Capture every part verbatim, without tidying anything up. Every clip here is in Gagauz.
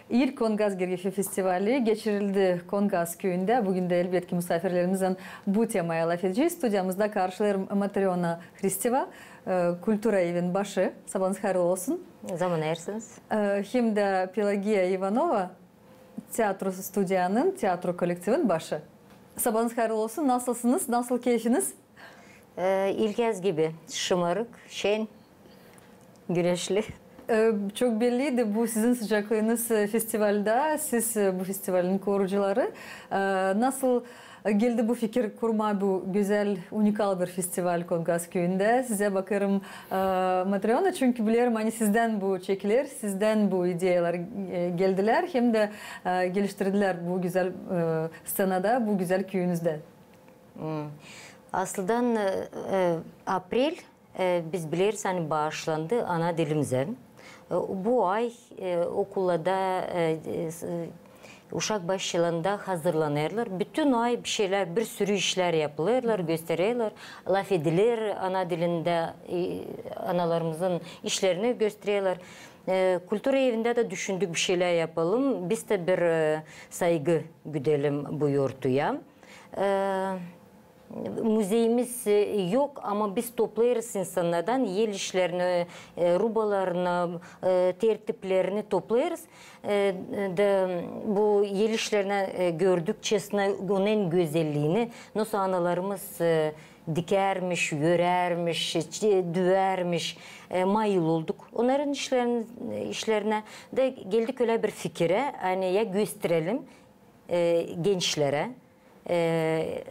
İlk Kongaz Gergefi festivali geçirildi Kongaz küüyündä. Büün dä, elbetki, musaafirlerimizlän bu temaya lafedecez. Studiyamızda karşılêêrım Matrona Hristeva, e, kultura evin başı. Sabaanız hayırlı olsun. Zaman ersiniz. E, hem dä Pelagiya İvanova, teatro studiyanın, teatro kollektivin başı. Sabaanız hayırlı olsun. Nasılsınız? Nasıl keyfiniz? E, ilkäz gibi şımarık, şen, güneşli. E, çok belliydi bu sizin sıcaklıınız, e, festivaldä. Siz, e, bu festivalin korucuları. E, nasıl geldi bu fikir kurmaa bu gözäl, unikal bir festival Kongaz küüyündä? Sizä bakêrım, e, Matrona, çünkü bilerim, ani sizdän bu çekiler, sizdän bu ideyalar, e, geldilär, hem dä, e, geliştirdilär bu gözäl, e, sţenada, bu gözäl küüyünüzdä. Hmm. Asıldan, e, e, aprel, e, biz bileriz, ani baaşlandı ana dilimizä. E, bu ay, e, okullarda, e, e, s-, e, uşak başçılarında hazırlanêrlar. Bütün ay bir şeylär, bir sürü işlär yapılêrlar, göstererlär, lafedilêr ana dilindä, e, analarımızın işlerini göstererlär. E, kultura evindä dä düşündük, bir şeylär yapalım. Biz dä bir, e, saygı güdelim bu yortuya. E, müzeyimiz, e, yok, ama biz toplêêrız insannardan el işlerini, e, rubalarını, e, tertiplerini toplêêrız. E, da bu el işlerinä, e, gördükçesini, onun gözelliyini, nasıl analarımız, e, dikärmiş, örärmiş, çi-, düärmiş, e, mayıl olduk onnarın işlerin-, işlerinä. Da geldik ölä bir fikirä, ani ya gösterelim, e, gençlerä, e,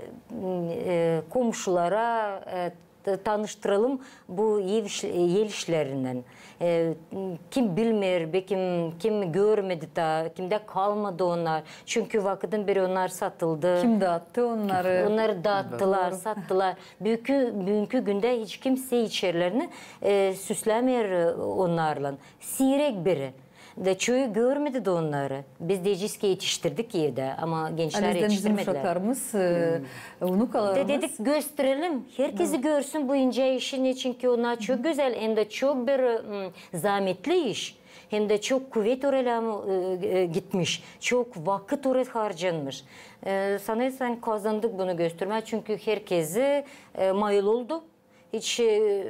e, komşulara, e, t-, tanıştıralım bu ev iş-, e, el işlerinnän. E, kim bilmeer, bekim, kim görmedi taa, kimdä kalmadı onnar. Çünkü vakıdın beri onnar satıldı. Kim daattı onnarı? Onnarı daattılar, sattılar. Büünkü, büünkü gündä hiç kimsey içerilerini, e, süslämeer, e, onnarlan. Siirek biri. Da çoyu görmedi dä onnarı. Biz deyecez ki etiştirdik evdä, ama gençlär etiştirmedilär. Uşaklarımız, e, unukalarımız. Da dedik, gösterelim, herkezi görsün bu incä işi, neçin ki onnar çok gözäl, hem dä çok bir, m, zaametli iş, hem dä çok kuvet oraylan, e, e, gitmiş, çok vakıt oraya harcanmış. E, sanêrsam, kazandık bunu göstermää, çünkü herkezi, e, mayıl oldu. Hiç, e,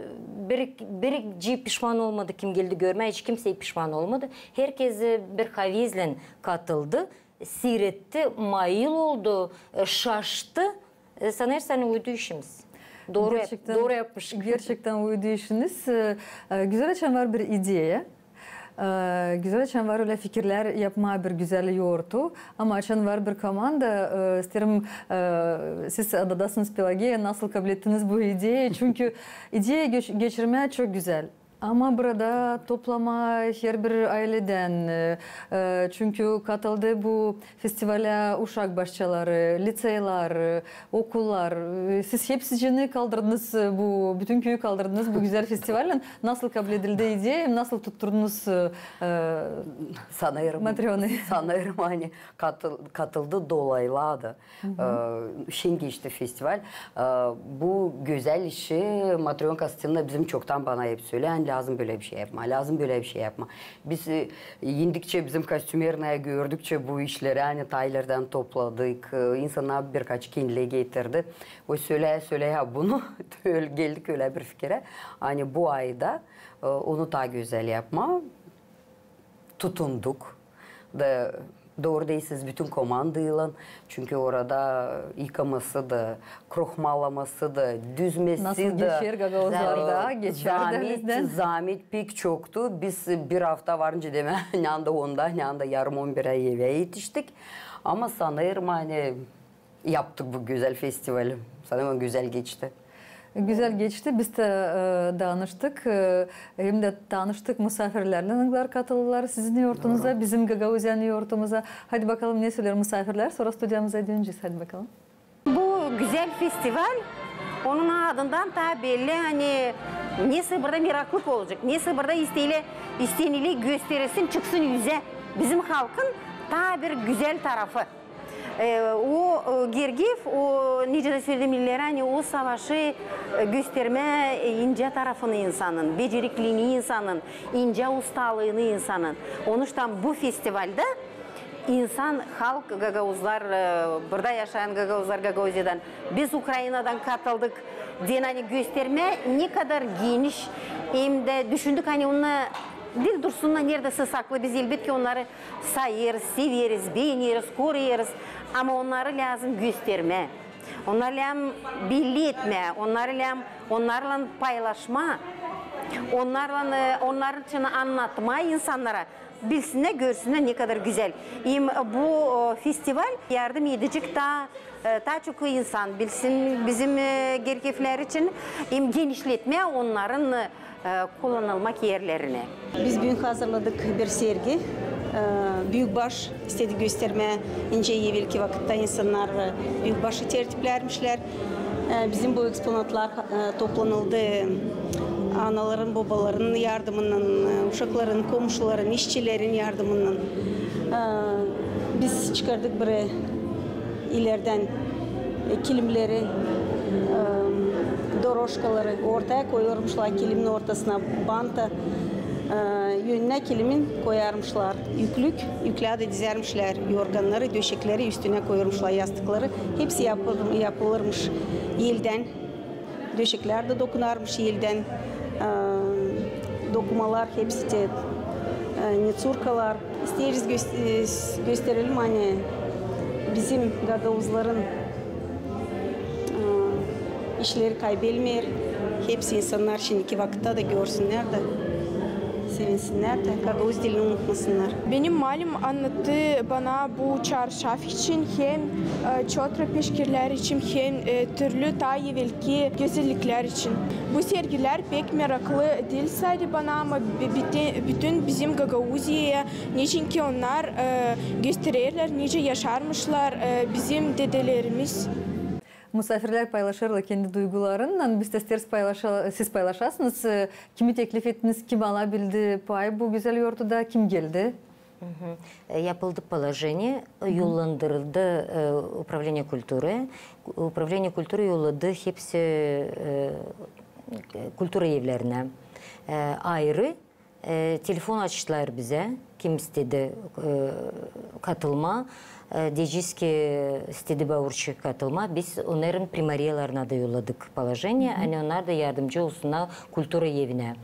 bir, biricii pişman olmadı, kim geldi görmää, hiç kimsey pişman olmadı. Herkezi bir havezlän katıldı, siiretti, mayıl oldu, e, şaştı. E, sanêrsam, uydu işimiz. Dooru yap-, dooru yapmışık. Gerçektän uydu işiniz. E, e, gözäl, açan var bir ideya. E, gözäl, açan var ölä fikirlär yapmaa bir gözäl yortu. Ama açan var bir komanda, e, isteerim, e, siz adadasınız, Pelagiya, nasıl kablettiniz bu ideyayı? Çünkü ideyayı geç-, geçirmää çok gözäl. Ama burada toplamaa herbir ayledän, e, e, çünkü katıldı bu festivalä uşak başçaları, liţeyler, e, okullar. E, siz hepsicini kaldırdınız, e, bu, bütün küüyü kaldırdınız bu gözäl festivallän. Nasıl kabledildi ideya, hem nasıl tutturdunuz, e, e, Matrona? Sanêrım, ani katıl-, katıldı dolaylı da. E, şen geçti festival. E, bu gözäl işi Matrona Kostadinova bizim çoktan bana hep söleer, ani lääzım bölä bir şey yapmaa, lääzım bölä bir şey yapmaa. Biz, e, indikçä bizim kostümernaya gördükçä bu işleri, ani taylerdän topladık, e, insannar birkaç kendilär getirdi. O söleer, söleer bunu, ölä geldik ölä bir fikirä, ani bu ayda, e, onu taa gözäl yapmaa tutunduk. Da dooru deersiz, bütün komandaylan, çünkü orada yıkaması da, krohmallaması da, düzmesi dä. Nasıl geçer gagauzlarda, geçer dä bizdän. Zaamet pek çoktu. Biz bir afta varınca demää, neredä onda, neredä yarım on birä evä etiştik. Ama sanêrım, ani yaptık bu gözäl festivali. Sanêrım, gözäl geçti. Gözäl geçti. Biz dä, e, danıştık, e, hem dä tanıştık musaafirlerlän, onnarlar katıldılar sizin yortunuza, bizim Gagauziyanın yortumuza. Hadi bakalım, ne söleer musaafirlär, sora studiyamıza dönecez. Hadi bakalım. Bu gözäl festival, onun adından taa belli, ani neysä burada meraklık olacek, neysä burada isteyle, isteniyle gösterilsin, çıksın üzä bizim halkın taa bir gözäl tarafı. E, o, e, Gergiyev, o, nicä dä söledim ileri, ani o savaşı, e, göstermää, e, incä tarafını insanın, becerikliini insanın, incä ustalıını insanın. Onuştan bu festivalda insan, halk, gagauzlar, e, burada yaşayan gagauzlar Gagauziyadan, biz Ukrainadan katıldık deyni, ani göstermää, ne kadar geniş, hem dä düşündük, ani onnar diil dursunnar neredä saklı, biz elbetki onnarı sayêrız, severiz, beeneriz, koruyêrız, ama onnarı lääzım göstermää. Onnarı lääzım belli etmää, onnarı lääzım, onnarlan paylaşmaa, onnarlan, e, onnarın için annatmaa insannara, bilsinnär, görsünnär, ne kadar gözäl. Hem bu, e, festival yardım edecek taa, e, taa çok insan bilsin bizim, e, Gergiyevlär için, hem genişletmää onnarın, e, e, kullanılmak erlerini. Biz büün hazırladık bir sergi. E, büük baş istedi göstermää, nicä evelki vakıtta insannar, e, büük başı tertiplärmişlär. E, bizim bu eksponatlar, e, toplanıldı anaların, bobaların yardımınnan, e, uşakların, komuşuların, işçilerin yardımınnan. E, biz çıkardık bir ilerdän, e, kilimleri, e, doroşkaları ortaya koyêrmışlar kilimin ortasına, banta, e, önünä kilimin koyêrmışlar üklük, üklää dä dizärmişlär yorgannarı, döşekleri, üstünä koyêrmışlar yastıkları. Hepsi yapılır-, yapılırmış eldän. Döşeklär dä dokunarmış eldän, e, dokumalar hepsi te, e, neçurkalar. İsteeriz gös-, e, s-, gösterelim, ani bizim gagauzların, e, işleri kaybelmeer. Hepsi insannar şindiki vakıtta da görsünnär dä sevinsinnär dä, gagauz dilini unutmasınnar. Benim malim annattı bana bu çarşaf için hem, e, çotra peşkirlär için hem, e, türlü taa evelki gözelliklär için. Bu sergilär pek meraklı diil sade bana, ama bi-, bite-, bütün bizim Gagauziyaya, neçinki onnar, e, göstererlär, nicä yaşarmışlar, e, bizim dedelerimiz. Musaafirlär paylaşêrlar kendi duygularınnan, biz dä isteeriz paylaşa-, siz paylaşasınız, e, kimi teklif ettiniz, kim alabildi pay bu gözäl yortuda, kim geldi? E, yapıldı položeniye, e, yollandırıldı, e, Управление культуры. Управление культуры yolladı hepsi, e, kultura evlerinä. E, ayırı, e, telefon açtılar bizä, kim istedi, e, katılmaa. E, deyecez ki, istedi Baurçı katılmaa. Biz onnarın primariyalarına da yolladık položeniye, ani onnar da yardımcı olsunnar kultura evinä.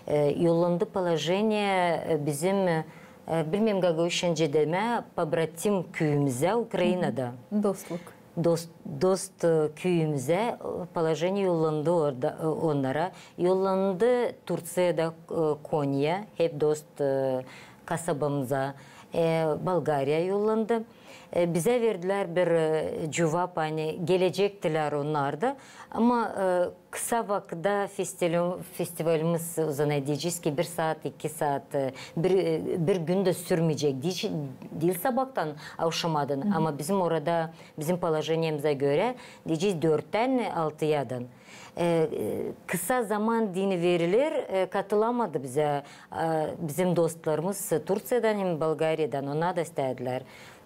E, yollandı položeniye, e, bizim, e, bilmeerim, gagauzça nicä demää, pobratim küüyümüzä Ukrainada. Dostluk. Dost, dost, e, küüyümüzä, e, položeniye yollandı orada, e, onnara. Yollandı Turţiyada, e, Konya, hep dost, e, kasabamıza, e, Bolgariyaya yollandı. E, bizä verdilär bir, e, cuvap, ani gelecektilär onnar da. Ama, e, kısa vakıtta festival-, festivalimiz uzanêr, deyecez ki, bir saat, iki saat, e, bir, e, bir gün dä sürmeyecek. Diil sabaadan avşamadan. Ama bizim orada, bizim položeniyemizä görä, deyecez, dörttän altıyadan. E, e, kısa zaman deyni veriler, e, katılamadı bizä, e, bizim dostlarımız Turţiyadan hem Bolgariyadan, onnar da istedilär,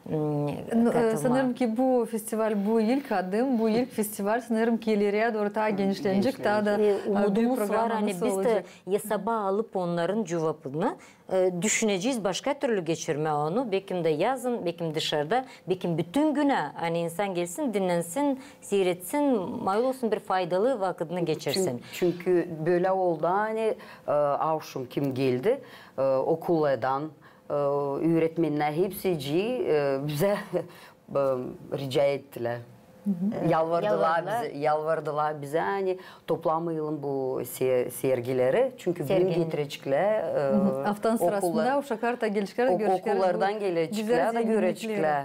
m, katılmaa. Sanêrım ki, bu festival, bu ilk adım, bu ilk festival, sanêrım ki, ileriye dooru taa genişlenecek, taa da, e, büük programımız olacek. Umudumuz var, ani biz dä esaba alıp onnarın cuvabını, e, düşünecez başka türlü geçirmää onu, bekim dä yazın, bekim dışarda, bekim bütün günä, ani insan gelsin, dinnensin, siiretsin, mayıl olsun, bir faydalı vakıdını geçirsin. Çünkü bölä oldu, ani, e, avşam kim geldi, e, okullardan, e, üüretmennär hepsicii, e, bizä e, rica ettilär. Yalvardılar bizä, yalvardılar bizä, ani toplamayalım bu se-, sergileri. Çünkü büün getireceklär, e, aftanın sırasında uşaklar da geleceklär, okullardan geleceklär da göreceklär.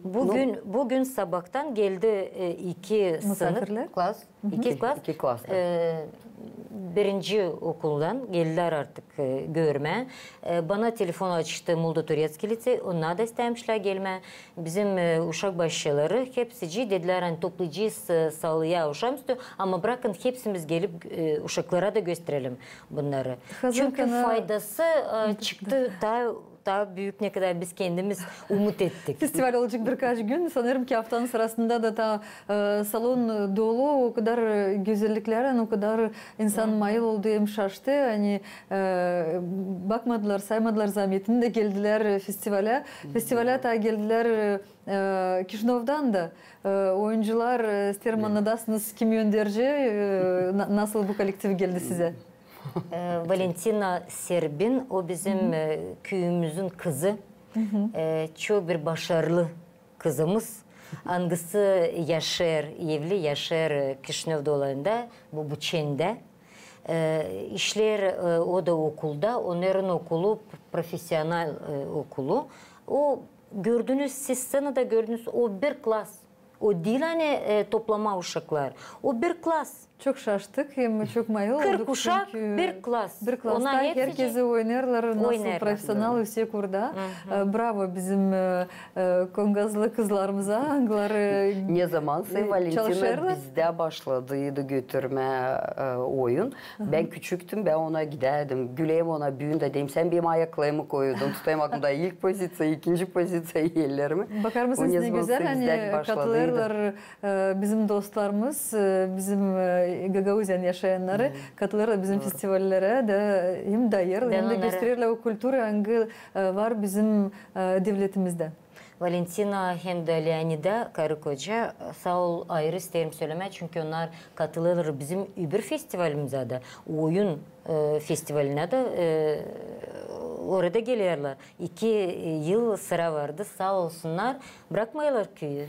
Büün, büün sabaadan geldi, e, iki sınıf. Klas. İki klas. İki klas. E, birinci okuldan geldilär artık, e, görmää. E, bana telefon açtı Moldoturetskiy lisey, onnar da istemişlär gelmää. Bizim, e, uşak başçaları hepsicii dedilär, ani toplayacez, e, salıya avşamüstü, ama brakın hepsimiz gelip, e, uşaklara da gösterelim bunnarı. Çünkü faydası, e, çıktı taa taa büük, ne kadar biz kendimiz umut ettik. Festival olacek birkaç gün. Sanêrım ki, aftanın sırasında da taa, e, salon dolu, o kadar, e, gözelliklärlän, o kadar insan mayıl oldu hem şaştı. Ani, e, bakmadılar, saymadılar zaametini da geldilär, e, festivalä. Festivalä taa geldilär, e, e, Kişinövdan da, e, oyuncular, e, isteerim annadasınız, kim önderci, e, na-, nasıl bu kollektiv geldi sizä? E, Valentina Serbin, o bizim, e, küüyümüzün kızı. E, çok bir başarılı kızımız. Angısı yaşêêr, evli, yaşêêr, e, Kişinöv dolayında, bu, Buçendä. E, işleer, e, o da okulda, onnarın okulu, profesional, e, okulu. O, gördünüz, siz sţenada gördünüz, o bir klas. O diil, ani, e, toplama uşaklar. O bir klas. Çok şaştık hem çok mayıl olduk. Kırk uşak, çünkü bir klas. Bir klasta herkezi oynêêrlar, nasıl profesional, üüsek urda. E, bravo bizim, e, e, kongazlı kızlarımıza, angıları, e, çalışêrlar. Ne zamansa Valentina bizdä başladıydı götürmää, e, oyun. Bän küçüktüm, bän ona gidärdim. Güleyim ona büün dä, deerim, sän benim ayaklarımı koydun. Tutêrım aklımda ilk poziţiya, ikinci poziţiya, ellerimi. Bakarmısınız, ne gözäl, ani katılêrlar, e, bizim dostlarımız, e, bizim, e, Gagauziyanın yaşayannarı katılêrlar bizim festivallerä dä, hem dayêrlar, hem dä göstererlär o kultura, angı, e, var bizim, e, devletimizdä. Valentina hem dä Leonida, karı-koca, saa ol, ayırı isteerim sölemää, çünkü onnar katılêrlar bizim öbür festivalimizä dä, oyun, e, festivalinä dä, e, orada gelerlär. İki, e, yıl sıra vardı, saa olsunnar, brakmêêrlar küüyü.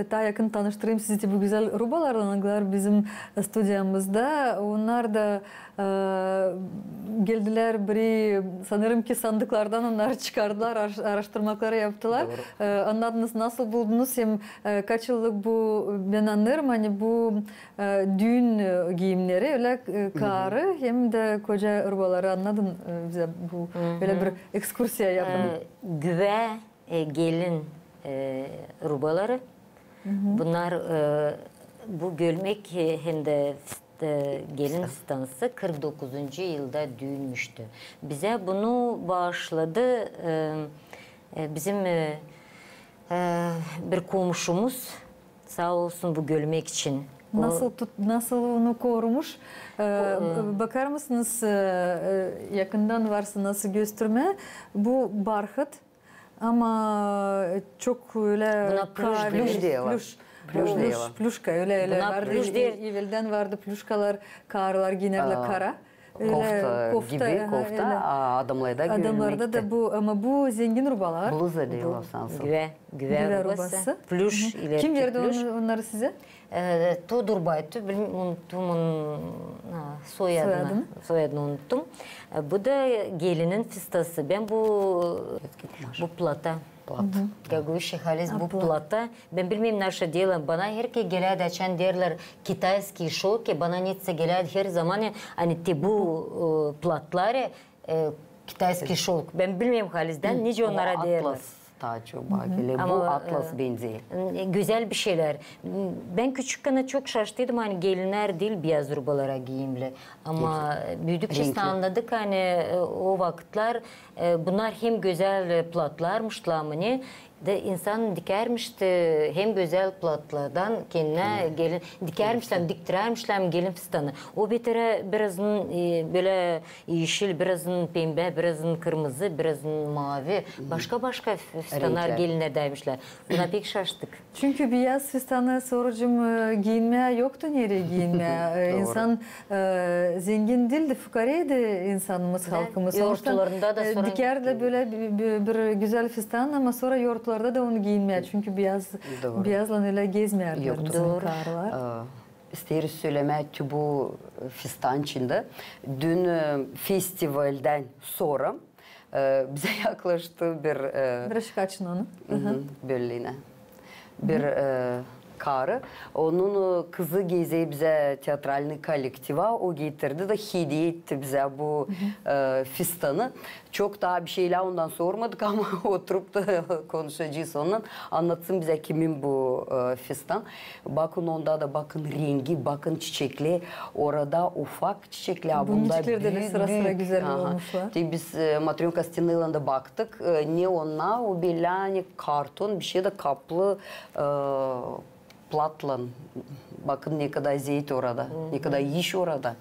Taa yakın tanıştırayım sizi bu gözäl Rubalarlan, angıları bizim studiyamızda. Onnar da e, geldilär biri, sanêrım ki, sandıklardan onnarı çıkardılar, araş-, araştırmakları yaptılar. Dooru. E, annadınız, nasıl buldunuz hem, e, kaç yıllık bu, bän annêêrım, ani bu, e, düün, e, giimneri, ölä, e, kaarı hem dä koca rubaları annadın, e, bizä bu ölä bir ekskursiya yapın. E, güvä, e, gelin, e, rubaları. Bunnar, e, bu gölmek, e, hem dä fist-, e, gelin fistanısı kırk dokuzuncu yılda düünmüştü. Bizä bunu baaşladı, e, e, bizim, e, e, bir komuşumuz, saa olsun, bu gölmek için. O nasıl tut-, nasıl onu korumuş? E, bakar mısınız, e, e, yakından varsa nasıl göstermää? Bu barhıt. Ama çok ölä... Buna plüş deerlär. Plüş. Plüş deerlär. Plüşka, ölä, ölä. Buna vardı, plüş deer. Eveldän vardı plüşkalar, kaarılar giinerlär kara. Kofta gibi, kofta, adamlarda da bu, ama bu zengin rubalar. Bluza deerlär sansın. Güvä, güvä rubası. Plüş ile plüş. Kim verdi onnarı sizä? E, Todur Baytu, bilmeerim, unuttum onun, a, soyadını. Soyadını unuttum. E, bu da gelinin fistası. Bän bu, bu plata. Gagauzişçä halis bu plata. Bän bilmeerim, naşey deerlär. Bana herkerä gelärdi, açan deerlär kitayskiy şovk, bana neçin gelärdi herzaman, ani te bu, e, platları, e, kitayskiy şovk. Bän bilmeerim halizdän, nicä onnara deerlär. Taa çok bak, ölä bu atlas benzey. E, gözäl bir şeylär. Bän küçükkän çok şaştıydım, ani gelinnär diil biyaz rubalara giimli. Ama büüdükçä annadêrdık, ani, e, o vakıtlar, e, bunnar hem gözäl, e, platlarmışlar mı ne, da insan dikärmişti hem gözäl platlardan kendinä gelin, dikärmişlär, diktirärmişlär gelin fistanı. O beterä birazın, e, bölä yeşil, birazın pembä, birazın kırmızı, birazın maavi. Başka-başka f-, fistannar gelinnerdäymişlär. Buna pek şaştık. Çünkü biyaz fistanı, soracım, e, giinmää yoktu nereyi giinmää. E, insan, e, zengin diildi, fukaaraydı insanımız, halkımız. Yortularında da, e, sora dikärdilär bölä bir, bir, bir gözäl fistan, ama sora yortularda da onu giinmää. Çünkü biyaz, biyazlan ölä gezmeerdilär bizim kaarılar. E, isteerim sölemää, bu fistan için dä. Düün, e, festivaldän sora, e, bizä yaklaştı bir, e, bir, e, kaarı. Onun, e, kızı gezer bizä teatralnıy kolektiva, o getirdi da hediye etti bizä bu, e, fistanı. Çok taa bir şeylär ondan sormadık, ama oturup da konuşacez onunnan. Annatsın bizä, kimin bu, e, fistan. Bakın, onda da bakın rengi, bakın çiçeklär. Orada ufak çiçeklär, bunda büük, büük. Sıra-sıra gözäl olmuşlar. Te biz, e, Matrönka Stenaylan da baktık, e, ne onnar, o bölä, ani karton bir şeydä kaplı, e, platlan. Bakın, ne kadar zeet orada, ne kadar iş orada.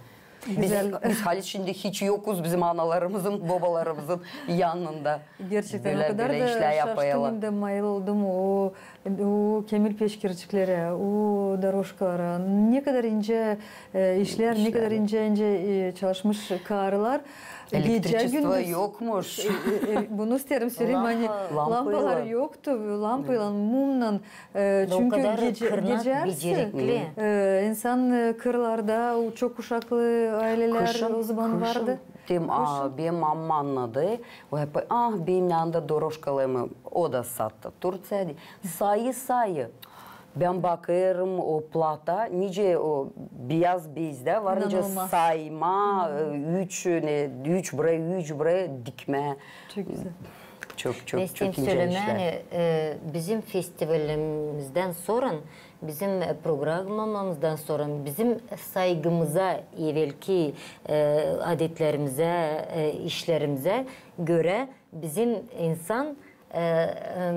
Biz, biz halis şindi hiç yokuz bizim analarımızın, bobalarımızın yanında. Gerçektän, o kadar da şaştım hem dä mayıl oldum o, o kemir peşkirciklerä, o dorožkalara. Ne kadar incä, e, işlär, ne kadar incä, incä, e, çalışmış kaarılar. Elektriçestvo yokmuş. E, e, bunu isteerim söleyim, ani lampalar yoktu, lampaylan, mumnan, e, çünkü gecä, gecä, e, insan, e, kırlarda, o çok uşaklı aylelär o zaman vardı. Tem, a, benim mammam annadı. O hep, a, benim yanımda dorožkalarımı, o da sattı Turţiyada. Sayı, sayı. Bän bakêrım o plata, nicä o biyaz bezdä var, nicä saymaa, e, üç, ne, üç buraya, üç buraya dikmää. Çok gözäl. Çok, çok, çok incä işlär. Bän isteerim sölemää, ani, e, bizim festivalimizdän sora, bizim, e, programamızdan sora, bizim saygımıza, evelki, e, adetlerimizä, e, işlerimizä görä bizim insan, e, em,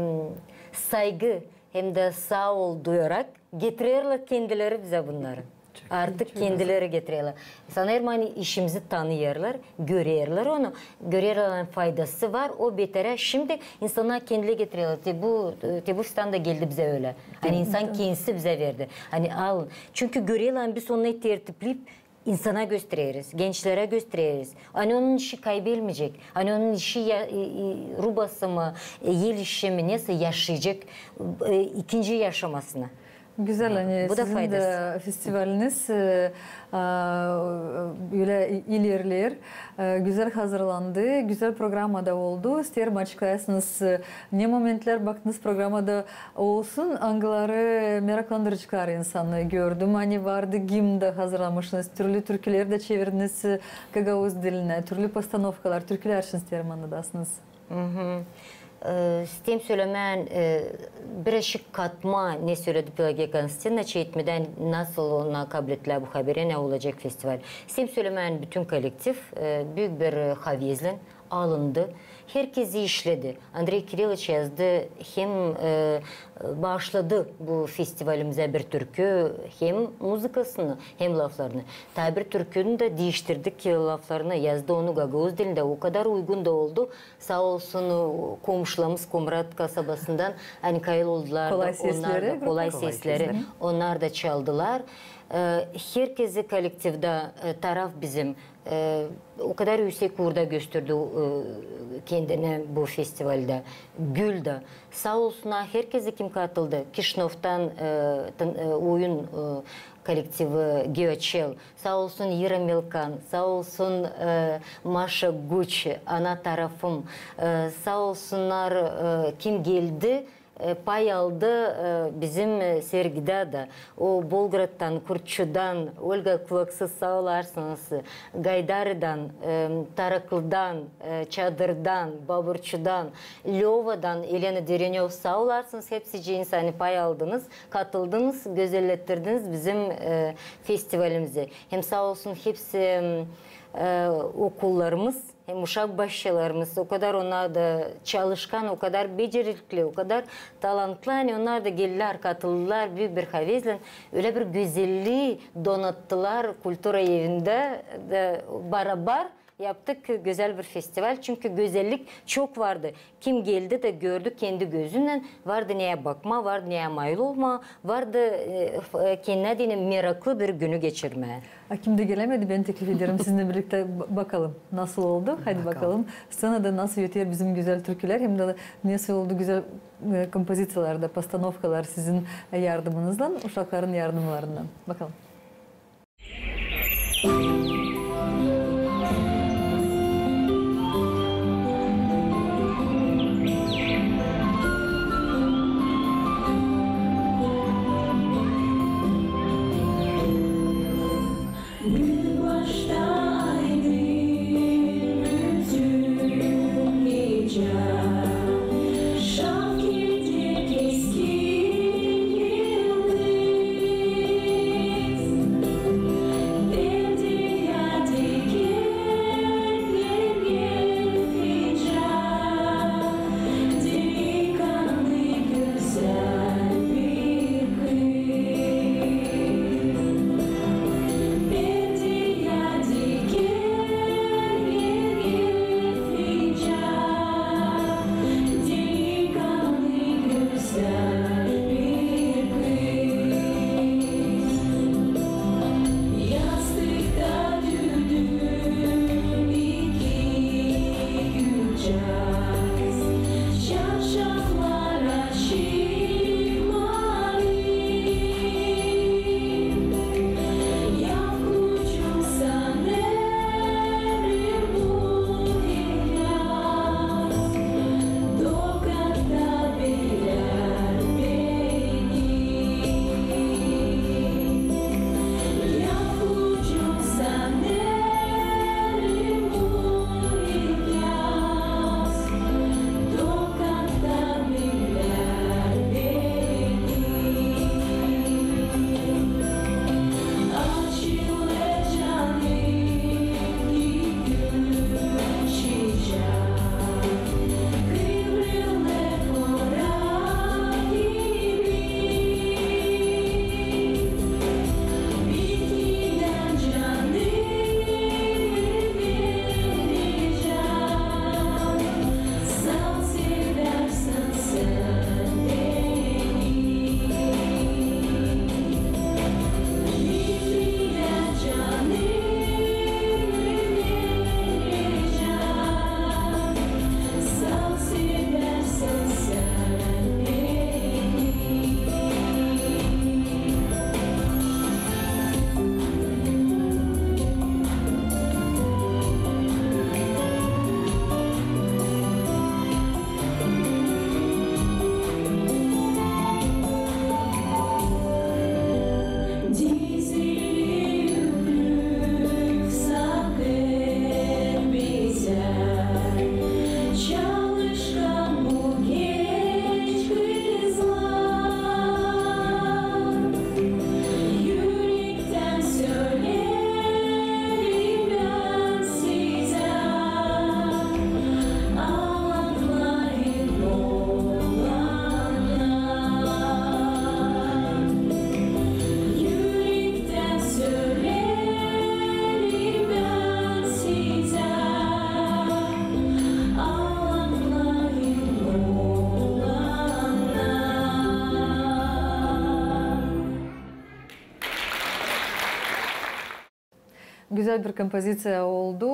saygı hem dä saa ol duyarak getirerlär kendileri bizä bunnarı. Artık kendileri getirerlär. Sanêrım, ani işimizi tanıyêrlar, görerlär onu, görerlär, ani faydası var, o beterä. Şindi insannar kendileri getirerlär. Te bu, te bu fistan da geldi bizä ölä. Ani insan kendisi bizä verdi. Ani alın. Çünkü görerlär, ani biz onu tertipleyip insana göstereriz, gençlerä göstereriz. Ani onun işi kaybelmeyecek. Ani onun işi ya, e, e, rubası mı, e, el işi mi, neysä yaşayacek, e, ikinci yaşamasını. Gözäl, ani bu da sizin faydası. Da festivaliniz, e, a, ölä i-, ilerleer, e, gözäl hazırlandı, gözäl programma da oldu. İsteerim açıklayasınız, e, ne momentlär baktınız programmada olsun, angıları meraklandıraceklar insanı. Gördüm, ani vardı gimn da hazırlamışsınız, türlü türküleri dä çevirdiniz, e, gagauz dilinä, türlü postanovkalar, türkülär için isteerim annadasınız. E, isteerim sölemää, e, birazcık katmaa, ne söledi Pelagiya Konstantinovna, çekmedän nasıl ona kablettilär bu haberi, ne olacek festival. İsteerim sölemää, bütün kollektiv, e, büük bir, e, havezlän alındı. Herkezi işledi. Andrey Kirilloviç yazdı hem, e, baaşladı bu festivalimizä bir türkü, hem muzıkasını, hem laflarını. Taa bir türkünü dä diiştirdik, e, laflarını, yazdı onu gagauz dilindä. O kadar uygun da oldu. Saa olsun, e, komuşularımız Komrat kasabasından, ani kayıl oldular da, kolay sesleri, onnar da çaldılar. E, herkezi kollektivdä, e, taraf bizim, e, o kadar üüsek uurda gösterdi, e, kendini bu festivaldä. Gül dä. Saa olsunnar herkezi, kim katıldı. Kişinövdan, e, oyun, e, kollektivi Geoçel. Saa olsun İra Melkan, saa olsun, e, Maşa Guç, Ana tarafım. E, saa olsunnar, e, kim geldi, e, pay aldı, e, bizim, e, sergidä dä. O Bolgraddan, Kurtçudan, Olga Kulaksız, saa olarsınız, Gaydarıdan, e, Taraklıdan, e, Çadırdan, Baburçudan, Lyovadan, Elena Derenöv, saa olarsınız, hepsiciniz, ani pay aldınız, katıldınız, gözellettirdiniz bizim, e, festivalimizi. Hem saa olsun hepsi, e, okullarımız, hem uşak başçalarımız, o kadar onnar da çalışkan, o kadar becerikli, o kadar talantlı, ani onnar da geldilär, katıldılar büük bir havezlän, ölä bir gözellii donattılar kultura evindä dä barabar. Yaptık gözäl bir festival, çünkü gözellik çok vardı. Kim geldi dä gördü kendi gözünnän, vardı neyä bakmaa, vardı neyä mayıl olmaa, vardı, e, f-, e, kendinä deyni meraklı bir günü geçirmää. A kim dä gelämedi, bän teklif ederim sizinnän birliktä ba-, bakalım, nasıl oldu. Haydi bakalım. Sţenada nasıl öter bizim gözäl türkülär, hem dä nasıl oldu gözäl, e, kompoziţiyalar da, postanovkalar sizin, e, yardımınızlan, uşakların yardımlarınnan. Bakalım. Gözäl bir kompoziţiya oldu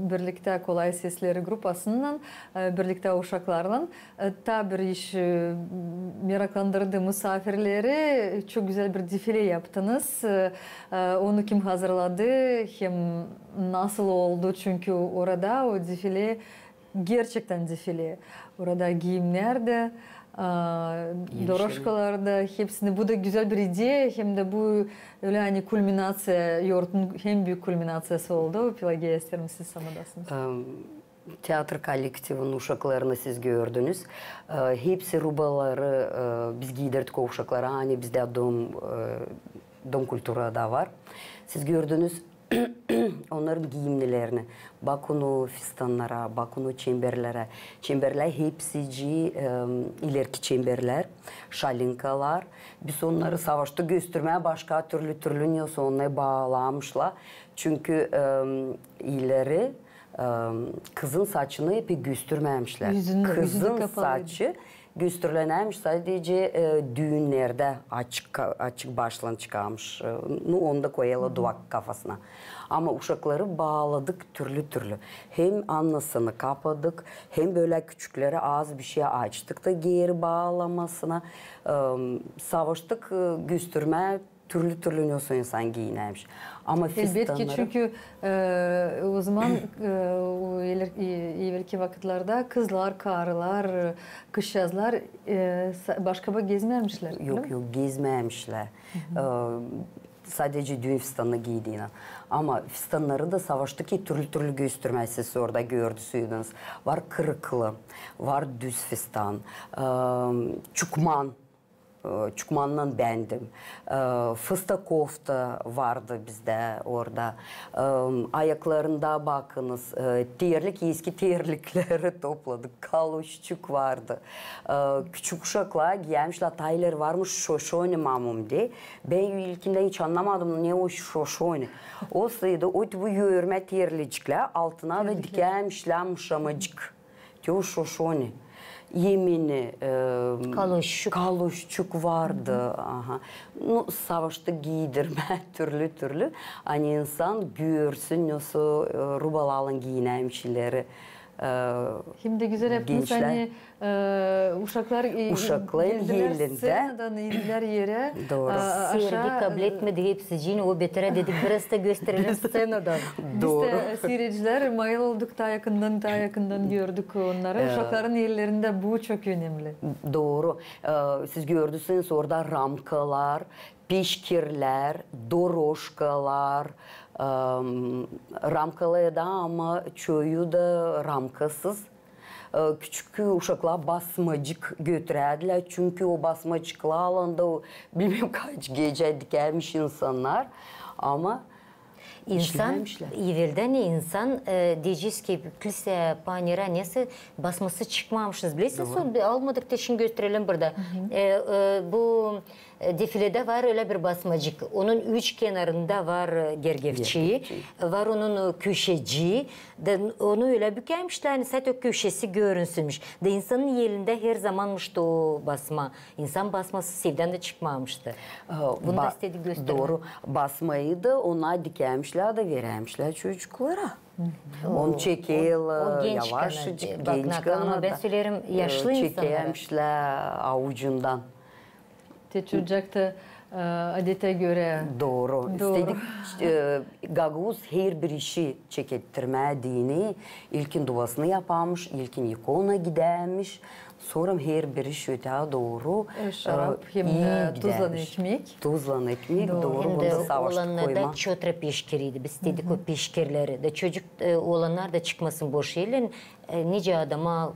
birliktä Kolay sesleri grupasınnan, e, birliktä uşaklarlan. E, taa bir iş, e, meraklandırdı musaafirleri. Çok gözäl bir defile yaptınız. E, e, onu kim hazırladı hem nasıl oldu? Çünkü orada o defile gerçektän defile. Orada giimnär dä, e, dorožkalar da, hepsini. Bu da gözäl bir ideya, hem dä bu ölä, ani, kulminaţiya, yortun en büük kulminaţiyası oldu. Pelageya, isteerim, siz sanatasınız. Teatr kollektivinin uşaklarını siz gördünüz. E, hepsi rubaları, e, biz giydirdik o uşaklara, ani bizdä dom, e, dom kultura da var. Siz gördünüz onnarın giimnilerini. Bakın o fistannara, bakın o çemberlerä. Çemberlär hepsicii, e, ilerki çemberlär, şalinkalar. Biz onnarı savaştık göstermää başka türlü-türlü, ne onnarı baalamışlar. Çünkü, e, ileri, e, kızın saçını pek göstermämişlär. Kızın saçı gösterilenärmiş sadece, e, düünnerdä açık, açık başlan çıkarmış. E, nu, onu da koyêrlar duvak kafasına. Ama uşakları baaladık türlü-türlü. Hem annasını kapadık, hem bölä küçükleri az bişey açtık da geeri baalamasına. E, savaştık, e, göstermää türlü-türlü, ne onnarı insan giinärmiş. Ama fistanları... Elbetki, çünkü, e, o zaman, e, o evelki vakıtlarda kızlar, karılar, e, kızçaazlar, e, başka-ba gezmärmişlär, ölä mi? Yok, yok, gezmärmişlär. E, sadece düün fistanını giydiynän. Ama fistannarı da savaştık ki türlü-türlü göstermää, siz orada gördünüz. Var kırıklı, var düz fistan, e, çukman. E, çukmannan bändim. E, fıstık kofta vardı bizdä orada. E, ayaklarında bakınız, e, terlik, eski terlikleri topladık. Kaloşçuk vardı. E, küçük uşaklar giyärmişlär, taa ileri varmış şoşoni, mamum, deer. Bän ilkindän hiç annamadım, ne o şoşoni. O sırada o bu örmä terliciklär, altına da dikärmişlär mışamacık. Te o şoşoni. Emeni, e, kaloşçuk vardı. Aha. Nu, savaştık giydirmää türlü-türlü. Ani insan görsün, nasıl, e, rubalarlan giinärmiş ileri, e, gençlär. Hem dä gözäl yaptınız, ani, e, uşaklar, e, geldilär sţenadan, indilär erä. Dooru. Sergi kabletmedi hepsicini, o beterä dedik, biraz da gösterelim sţenadan. Biz dä, e, siiredicilär, mayıl olduk, taa yakından, taa yakından gördük onnarı. Uşakların ellerindä bu çok önemli. Dooru. E, siz gördüseniz, orada ramkalar, peşkirlär, dorožkalar, e, ramkalı da, ama çoyu da ramkasız. E, küçük uşaklar basmacık götürärdilär, çünkü o basmacıklar alanda o, bilmäm kaç gecä dikärmiş insannar, ama insan, işlemärmişlär. Eveldän insan, e, deyecez ki, kilsä, panera, nesä, basması çıkmamışız. Bilersiniz, almadık da şindi gösterelim burada. E, e, bu E, defiledä var ölä bir basmacık. Onun üç kenarında var, e, gergevçii, var onun, e, köşecii. Da onu ölä bükärmişlär, ani sade o köşesi görünsünmüş. Da insanın elindä herzamanmış o basma. İnsan basması evdän dä çıkmamıştı. Bunu da istedik göstermää. Dooru. Basmayı da ona dikärmişlär da verärmişlär çocuklara. Onu çekerlär, yavaşçacık, genç kanada, bän söleerim, yaşlı insannara çekermişlär avucundan. Te çocuk da, e, adetä görä. Dooru. İstedik, e, gagauz herbir işi çekettirmää deyni, ilkin duasını yaparmış, ilkin ikona gidärmiş, sora herbir iş ötää dooru, e, şarap hem dä tuzlan ekmek. Tuzlan ekmek, dooru, bunu da savaştık koymaa. Hem dä olanlarda çotra peşkiriydi. Biz istedik o peşkirleri. Da çocuk, e, olannar da çıkmasın boş ellän, e, nicä adama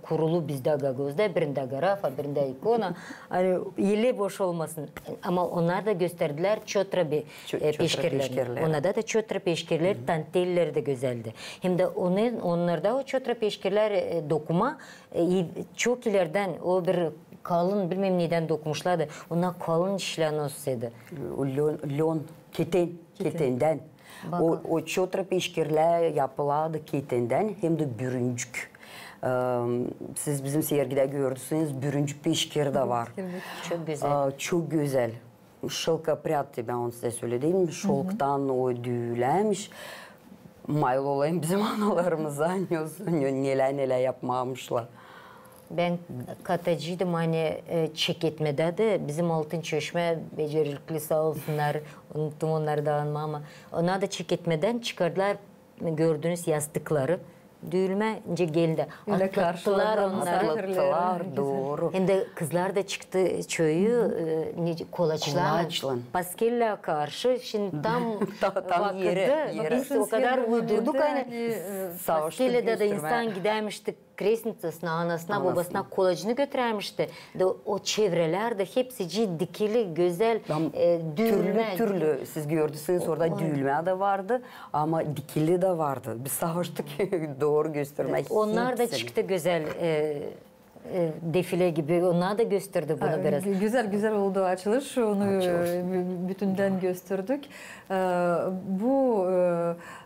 kurulu bizdä gagauzda, birindä grafa, birindä ikona. Ani eli boş olmasın. Ama onnar da gösterdilär çotra peşkirlerini. Onnarda da çotra peşkirler, tanteller dä gözäldi. Hem dä onnarda o çotra peşkirler, e, dokuma, e, çok ileridän o bir kalın, bilmäm nedän dokunmuşlardı. Onnar kalın işlän olsaydı. Lön, lön, keten. Ketendän. O çotra peşkirlär yapılardı ketendän, hem dä bürüncük. Siz bizim sergidä gördüseniz, bürüncük peşkiri dä var. Çok gözäl. Çok gözäl. Şelkopryat, bän onu sizä söledim, şolktan o düülämüş. Mayıl olayım bizim analarımıza, ne, ne, nelär, nelär yapmamışlar. Bän katacıydım, ani, e, Çeketmedä dä bizim Altın Çeşmä becerikli, saa olsunnar, unuttum onnarı da anmaa, ama ona da Çeketmedän çıkardılar, gördünüz, yastıkları düülmä, nicä geldi. Atlattılar onnarı. Atlattılar, dooru. Hem dä kızlar da çıktı çoyu, e, kolaçlan. Kolaçlan. Paskellää karşı, şindi tam vakıdı. Biz o kadar uydurduk, ani, e, Paskellädä dä insan gidärmişti krestnitsasına, anasına, bobasına kolaçını götürärmişti. Da o çevrelär dä hepsicii dikili, gözäl, e, türlü, türlü. Siz gördünüz, orada düülmä dä vardı, ama dikili dä vardı. Biz savaştık dooru göstermää. Onnar da çıktı gözäl, e, e, defile gibi, onnar da gösterdi bunu biraz. Gözäl, gözäl oldu açılış. Onu, e, bütündän gösterdik. E, bu,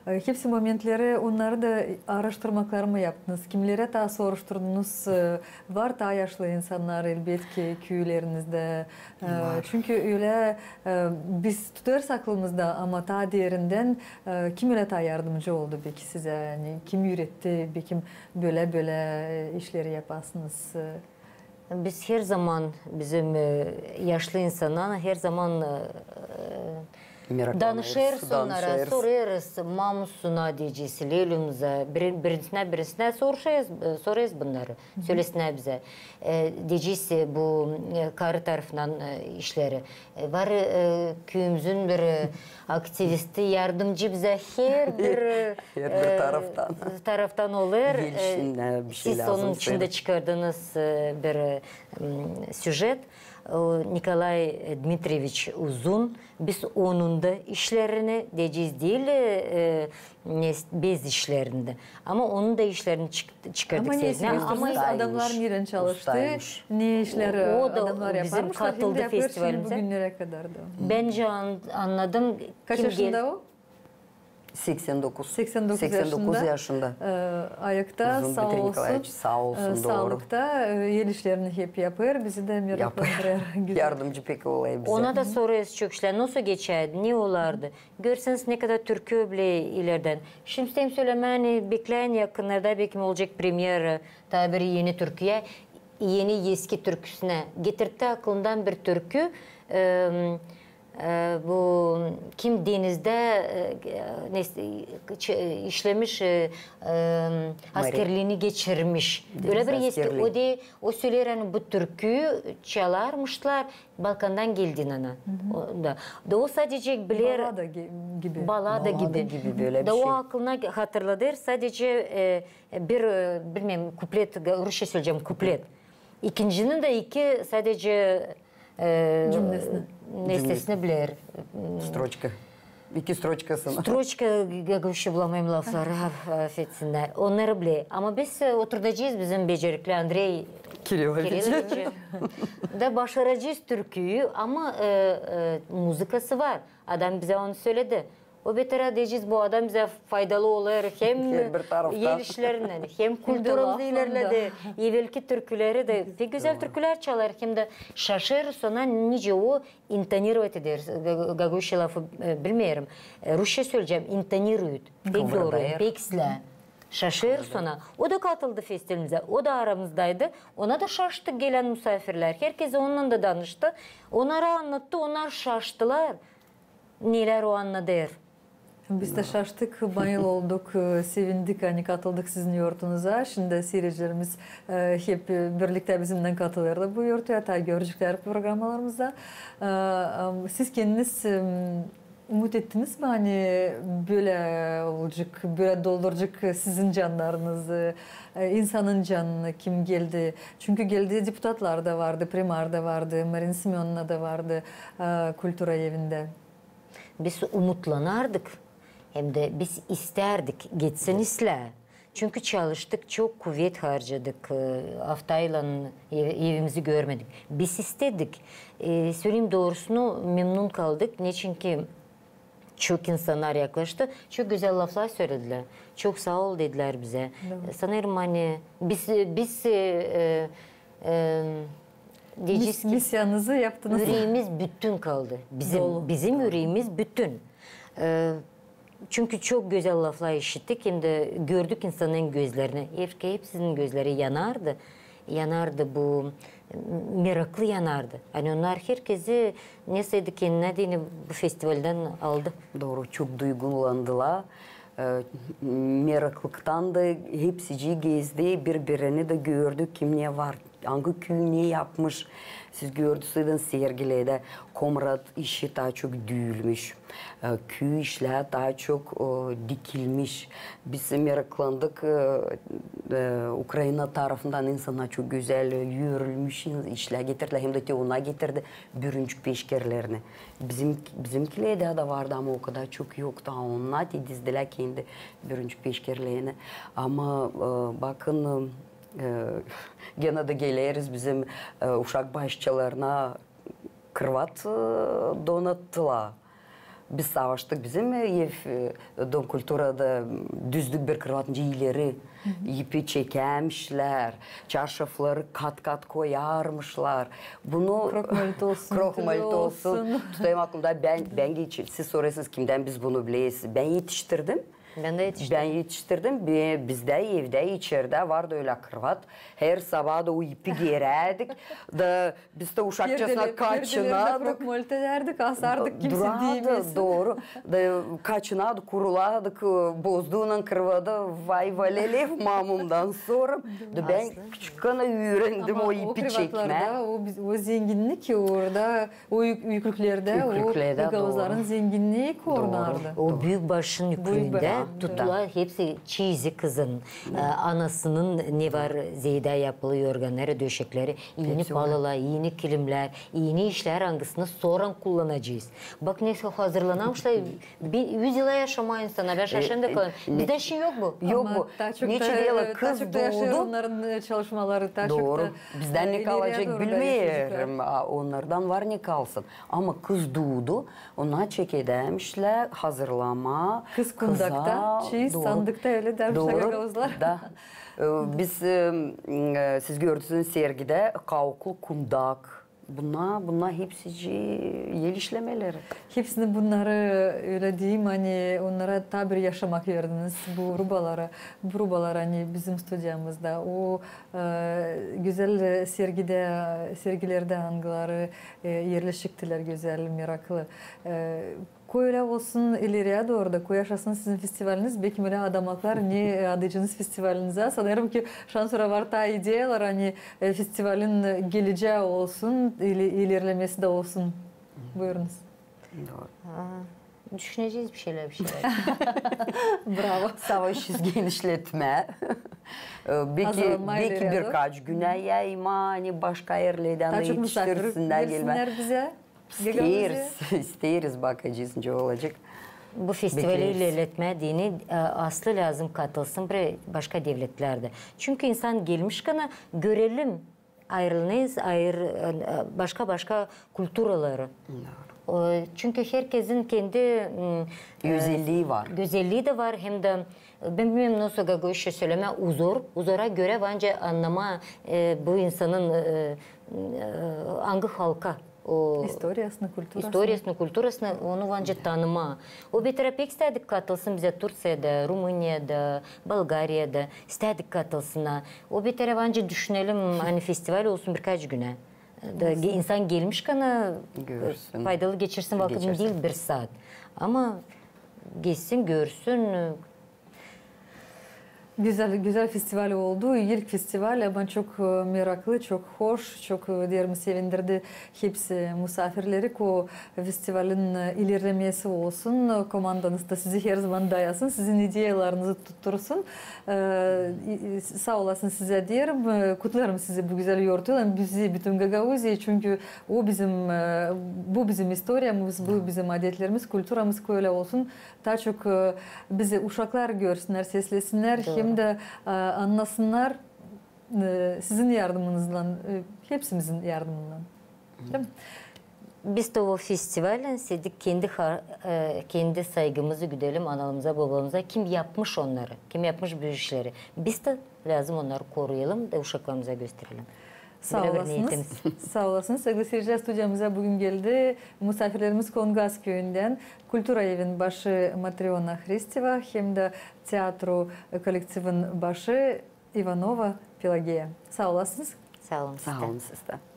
e, hepsi momentleri, onnarı da aaraştırmaklar mı yaptınız? Kimnerä taa soruşturdunuz? E, var taa yaşlı insannar, elbetki, küülerinizdä. E, çünkü ölä, e, biz tutêrız aklımızda, ama taa derindän, e, kim ölä taa yardımcı oldu peki sizä? Ani kim üüretti, peki, bölä-bölä, e, işleri yapasınız? E, Biz herzaman bizim, e, yaşlı insannar, herzaman, e, danışêrız onnara, sorêrız, mamusuna deyecez, lelumuza, birisinä, birisinä sorêrız, e, sorêrız bunnarı, sölesinär bizä. E, deyecez, e, bu, e, karı tarafından, e, işleri. E, var, e, küüyümüzün bir, e, aktivisti, yardımcı bizä herbir, e, taraftan olêr. Siz onun içindä çıkardınız, e, bir, e, m, süjet. O Nikolay Dmitrieviç Uzun, biz onun da işlerini, deyecez, diil, e, bez işlerindä. Ama onun da işlerini çıkardık seytnä. Ama adamnar nerän çalıştı, ne işleri adamnar yaparmışlar, hem dä yapêr şindi bu günnerä kadar da. Bän nicä annadım. Kaç yaşında o? Seksän dokuz. Seksän dokuz yaşında. E, ayakta, saa olsun. Uzun Dmitriy Nikolaeviç, saa olsun, dooru. Saalıkta, e, el işlerini hep yapêr, bizi dä meraklandırêr. Yardımcı pek olêr bizä. Ona da sorêrız çok işlär, nasıl geçärdi, ne olardı. Görseniz, ne kadar türkü bile ilerdän. Şindi isteerim sölemää, ani bekleyin, yakınnarda bekim olacek premyera taa bir eni türküyä, eni eski türküsünä. Getirtti aklımdan bir türkü, e, e, bu kim denizdä, e, işlemiş, e, askerliini geçirmiş. Bölä bir eski, o da, o söleer, ani bu türküyü çalarmışlar. Balkandan geldin ana. Da o sadecä biler. Balada gibi. Balada gibi, bölä bir şey. Da o aklına hatırladêr sadecä, e, bir, e, bilmeerim, kuplet, rusça söleyecäm, kuplet. İkincinin dä iki sadecä, e, cümlesini biler. Stroçka. İki stroçkasını. Stroçka, gagauzça bulamayım lafları, afetsinnär. Onnarı biler. Ama biz, e, oturdacez bizim becerikli Andrey Kiriloviç. Da başaracez türküyü, ama, e, e, muzıkası var. Adam bizä onu söledi. O beter deyecez, bu adam bizä faydalı olêr hem el işlerindän, hem kulturamız ilerledi, evelki türküleri dä, pek gözäl türkülär çalêr, hem dä şaşêrız ona, nicä o интонировать ederiz. Gagauzça lafı, e, bilmeerim. E, rusça söleyecäm, интонирует. Pek dooru, pek islää. Şaşêrız ona. O da katıldı festivalimizä, o da aramızdaydı. Ona da şaştı gelän musaafirlär. Herkez onunnan da danıştı. Onnara annattı, onnar şaştılar. Nelär o annadêr. Biz dä şaştık, bayıl olduk, e, sevindik, ani katıldık sizin yortunuza. Şindi siiredicilerimiz, e, hep, e, birliktä bizimnän katılêrlar bu yortuya, taa göreceklär programalarımızda. E, e, siz kendiniz, e, umut ettiniz mi, ani bölä olacek, bölä dolduracek sizin cannarınızı, e, insanın canını, kim geldi? Çünkü geldi, deputatlar da vardı, primar da vardı, Marina Semönovna da vardı, e, kultura evindä. Biz umutlanardık, hem dä biz istärdik, geçsin islää. Çünkü çalıştık, çok kuvet harcadık, e, aftaylan ev-, evimizi görmedik. Biz istedik. E, söleyim doorusunu, memnun kaldık. Neçin ki çok insannar yaklaştı, çok gözäl laflar söledilär. Çok saa ol dedilär bizä. Sanêrım, ani biz, biz, e, e, e, Deyecez ki, missiyanızı yaptınız. Üreemiz bütün kaldı. Bizim, bizim üreemiz bütün. E, çünkü çok gözäl laflar işittik, hem dä gördük insanın gözlerini. Hep-, hepsinin gözleri yanardı. Yanardı bu, meraklı yanardı. Ani onnar herkezi, nesä dä kendinä deyni bu festivaldän aldı. Dooru, çok duygulandılar. E, meraklıktan da hepsicii gezdi, biri-birini dä gördü, kim ne var, angı küü ne yapmış. Siz gördünüz sergilerdä, Komrat işi taa çok düüyülmüş, e, küü işlär taa çok, e, dikilmiş. Biz meraklandık, e, e, Ukraina tarafından insannar çok gözäl örülmüş in-, işlär getirdilär, hem dä te ona getirdi bürüncük peşkerlerini. Bizim, bizimkilerdä dä vardı, ama o kadar çok yoktu. A onnar te dizdilär kendi bürüncük peşkerlerini. Ama, e, bakın, e, genä dä geleriz bizim, e, uşak başçalarına, krıvat, e, donattılar. Biz savaştık, bizim ev, e, Dom kulturada düzdük bir krıvat, nicä ileri ipi çekämişlär, çarşafları kat-kat koyarmışlar. Bunu krohmalit olsun, krohmalit olsun. Tutayım aklımda, bän, bän geçir-, siz sorêrsınız, kimdän biz bunu bileriz. Bän etiştirdim. Bän dä etiştirdim. Bän etiştirdim. Bi-, bizdä evdä, içerdä vardı ölä krıvat. Her sabaa da o ipi gerärdik. Da biz dä uşakçasına kaçınardık. Krohmalit edärdik, asardık, kimsä diimesin. Dooru. Da kaçınardık, kurulardık, e, bozduunnan krıvadı, vay valelev, mamamdan sora. Da bän küçükkän üürendim o ipi çekmää. Ama o krıvatlarda o biz-, o zenginnik orada, o üyük-, üüklüklerdä, o gagauzların zenginniini korunardı. O büük başın üüklüündä tutula hepsi çizi kızın, e, anasının ne var, zeyda yapılı yorganları, döşekleri, iini palılar, iini kilimlär, iini işlär, angısını sora kullanacez. Bak, nesä hazırlanarmışlar, bir üz yıla yaşamaa insannar, bän şaşêrım. Bizdä şindi yok bu. Yok bu. Nicä dä kız duudu. Onnarın, e, çalışmaları taa çok da, e, ileri dooru. Bizdän ne kalacek, bilmeerim. A onnardan var ne kalsın. Ama kız duudu, ona çekedärmişlär hazırlamaa. Kız kundakta, çiz sandıkta, ölä därmişlär gagauzlar. Da. E, biz, e, m, e, siz gördünüz sergidä kauklu kundak. Bunnar, bunnar hepsicii el işlemeleri. Hepsini bunnarı, ölä deyim, ani onnara taa bir yaşamak verdiniz. Bu rubalara, bu rubalar, ani bizim studiyamızda, o, e, gözäl sergidä, sergilerdä, angıları, e, erleşiktilär gözäl, meraklı. E, Koy ölä olsun ileriyä dooru da, koy yaşasın sizin festivaliniz. Bekim ölä adamaklar ne, e, adaycınız festivalinizä. Sanêrım ki, şansora var taa ideyalar, ani, e, festivalin, e, gelecää olsun, ili-, ilerlemesi dä olsun. Buyurunuz. Dooru. Aa, düşünecez bir şeylär, bir şeylär. Bravo. Savaşêrız genişletmää. E, beki, beki birkaç günä yaymaa, ani başka erlerdän dä etiştirsinnär gelmää. Taa çok musaafir gelsinnär bizä. İsteeriz, isteeriz, bakacez nicä olacek. Bu festivali ilerletmää deyni, e, aslı lääzım katılsın bir başka devletlär dä. Çünkü insan gelmişkän, görelim, ayırılnêız, ayır, e, başka-başka kulturaları. Çünkü herkezin kendi, m, e, gözellii var. Gözellii dä var, hem dä, e, bän bilmeerim, nasıl gagauzça sölemää, uzor, uzora görä var nicä annamaa, e, bu insanın, e, e, angı halka o istoriyasını, kulturasını, onu var nicä tanımaa. O beterä pek istädik katılsın bizä Turţiyada, Rumıniyada, Bolgariyada. İstädik katılsın. O beterä var nicä düşünelim, ani festival olsun birkaç günä. Da ge-, insan gelmişkän, e, faydalı geçirsin vakıdını, diil bir saat. Ama geçsin, görsün, e, Gözäl, gözäl festival oldu. İlk festival, ama çok, e, meraklı, çok hoş, çok, e, deerim, sevindirdi hepsi musaafirleri. Ko festivalin, e, ilerlemesi olsun, e, komandanız da sizi herzaman dayasın, sizin ideyalarınızı tuttursun. E, i-, i-, saa olasın sizä deerim, e, kutlêêrım sizi bu gözäl yortuylan, bizi, bütün Gagauziyayı, çünkü o bizim, e, bu bizim istoriyamız, bu bizim adetlerimiz, kulturamız, ko ölä olsun. Taa çok, e, bizi uşaklar görsünnär, seslesinnär, hem dä, e, annasınnar, e, sizin yardımınızlan, e, hepsimizin yardımınnan. Diil mi? Biz dä o festivalin istedik kendi ha-, e, kendi saygımızı güdelim analarımıza, babalarımıza, kim yapmış onnarı, kim yapmış bu işleri. Biz dä lääzım onnarı koruyalım da uşaklarımıza gösterelim. Saa olasınız. Saa olasınız. Saygılı seyircilär, studiyamıza büün geldi musaafirlerimiz Kongaz küüyündän, kultura evin başı Matrona Hristeva hem dä teatru kolektivin başı İvanova Pelageya. Saa olasınız. Saa olun. Saa olun siz dä.